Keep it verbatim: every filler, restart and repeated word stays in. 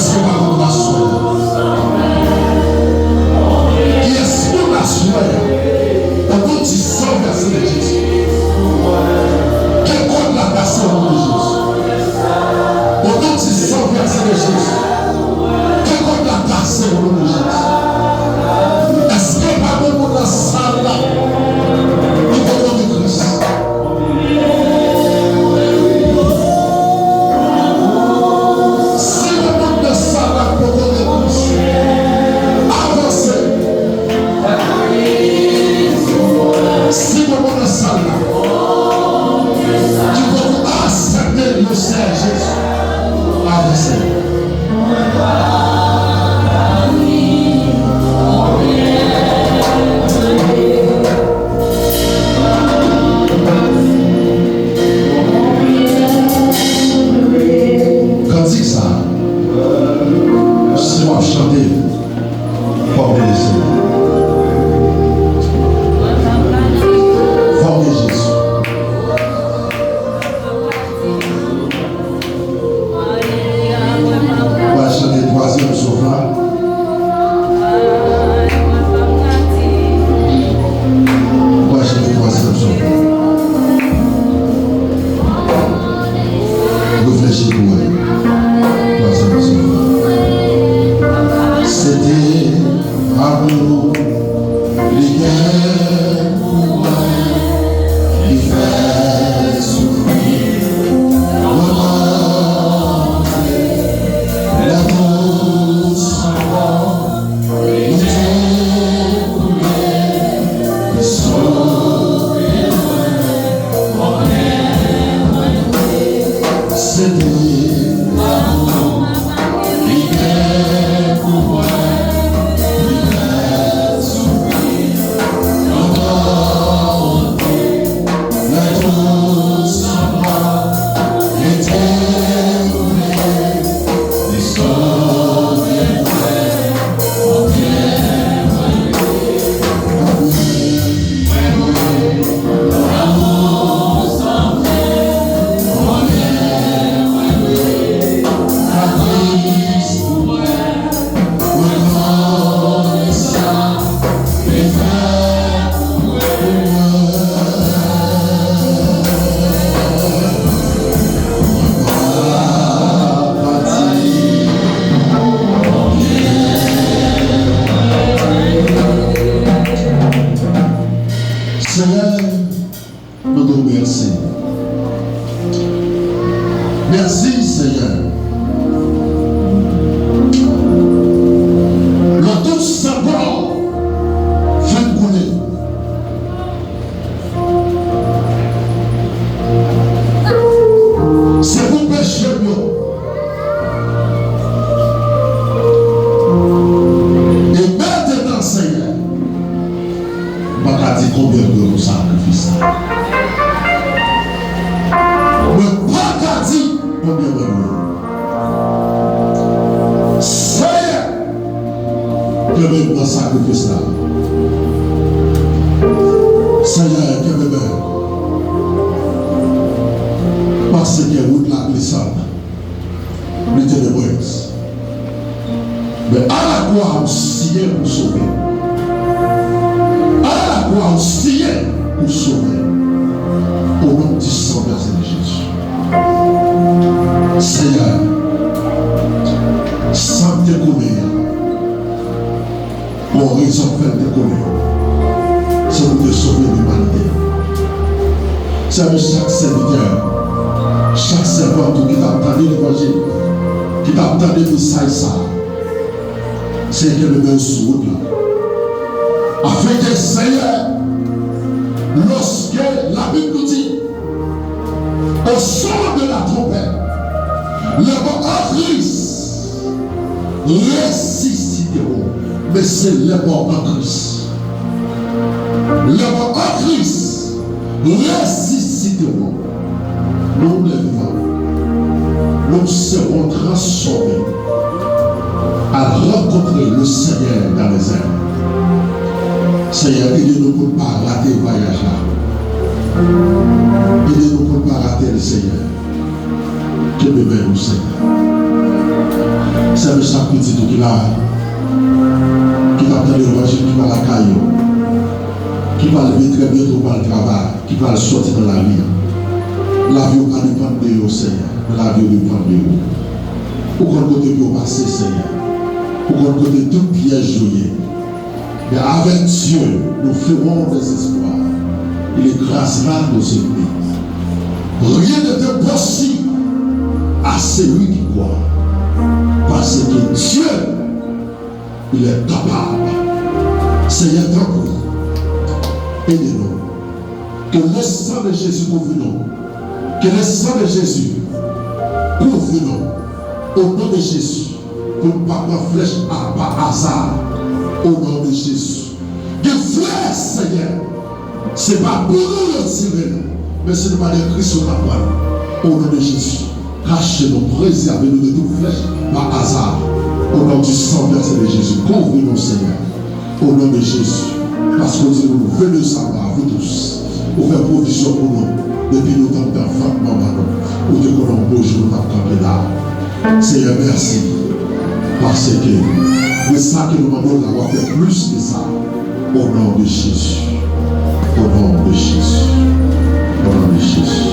Kiyès ki la aswè a? Kiyès ki la aswè a? Au nom du sang versé de Jésus. Ke kòd la kase au nom de Jésus. Au nom du sang versé de Jésus. Ke kòd la kase au nom de Jésus. Èske pa gen moun nan sal la ki poko gen Kris? Si yon moun nan sal la poko gen Kris, avanse. Si yon moun nan sal la ki poko aksepte Seyè Jezi, avanse. Kantik sa, si w ap chante, fò w rele Senyè. Fò w rele Jezi. Pral chante twazyèm sof la. Pral chante twazyèm sof la. Reflechi pou wè. Twazyèm sof la. Se te amou li gen pou mwen ki fè soufri. Mwen mande lè tout sa bò, li te koule, li sove mwen. Se te amou li gen pou mwen, li fè soufri. Mwen mande lè tout sa bò, li te koule, li sove mwen. Konbyen mwen ye, konbyen mwen ye, lanmou san fen, konbyen mwen ye, sa Kris pou mwen, rekonesan li fè pou mwen. Senyè, nou di w mèsi. Mèsi, Senyè. Lè tout san bò fin koule, se pou peche m yo. E mete nan Senyè. M pa ka di konbyen m dwe pou sakrifis la. Mwen pa ka di konbyen mwen dwe. Senyè, kenbe m nan sakrifis la. Senyè, kenbe m. Paske wout la pi san, li tenebrez. Men alakwa ou siye pou sove. Alakwa ou siye pou sove. Au nom du sang versé de Jésus. Senyè, san te koule a, bon, rezon k fè l te koule, se pou te sove limanite. Sèvi chak sèvitè, chak sèvant ou ki t ap tande levanjil, ki t ap tande mesaj sa a. Senyè, kenbe men w sou wout la. Afenke, Senyè, lòske Labib nou di, au son de la trompette, les morts en Christ ressusciteront. Men se les morts en Christ. Les morts en Christ ressusciteront. Nous, les vivants, nous serons transformés à rencontrer le Seigneur dans les airs. Senyè, ede nou pou n pa rate vwayaj la. Ede nou pou n pa rate l, Senyè. Kenbe men nou, Senyè. Sèvis sa pitit ou ki la, ki t ap tande levanjil, ki pa lakay yo, ki pral vin trè byento, pral travay, ki pral sòti nan lari a. Lavi yo pa depann de yo, Senyè, men lavi yo depann de ou. Ou konn kote pou yo pase, Senyè. Ou konn kote tout pyèj yo ye. Mais avec Dieu, nous ferons des exploits. Il écrasera nos ennemis. Rien n'est impossible à celui qui croit. Parce que Dieu, il est capable. Seigneur, tanpri, ede nou. Ke le sang de Jésus kouvri nou. Ke le sang de Jésus kouvri nou. Au nom de Jésus. Pou n pa pran flèch a pa aza. O non de Jezi. Gen flèch, Senyè, se pa pou nou yo tire l, men se nan banè Kris yo ka pran l. O non de Jezi, kache nou, prezève nou de tout flèch pa aza. O non du sang versé de Jésus, kouvri nou, Senyè. O non de Jezi, paske w di nou, venez à moi, vous tous. Ou fè pwovizyon pou nou. Depi nou t anndan vant manman nou, ou te konnen yon bon jou nou t ap kanpe la. Senyè, mèsi. Paske de sa ke nou mande w la, w ap fè plis ke sa. O non de Jezi. O non de Jezi. O non de Jezi.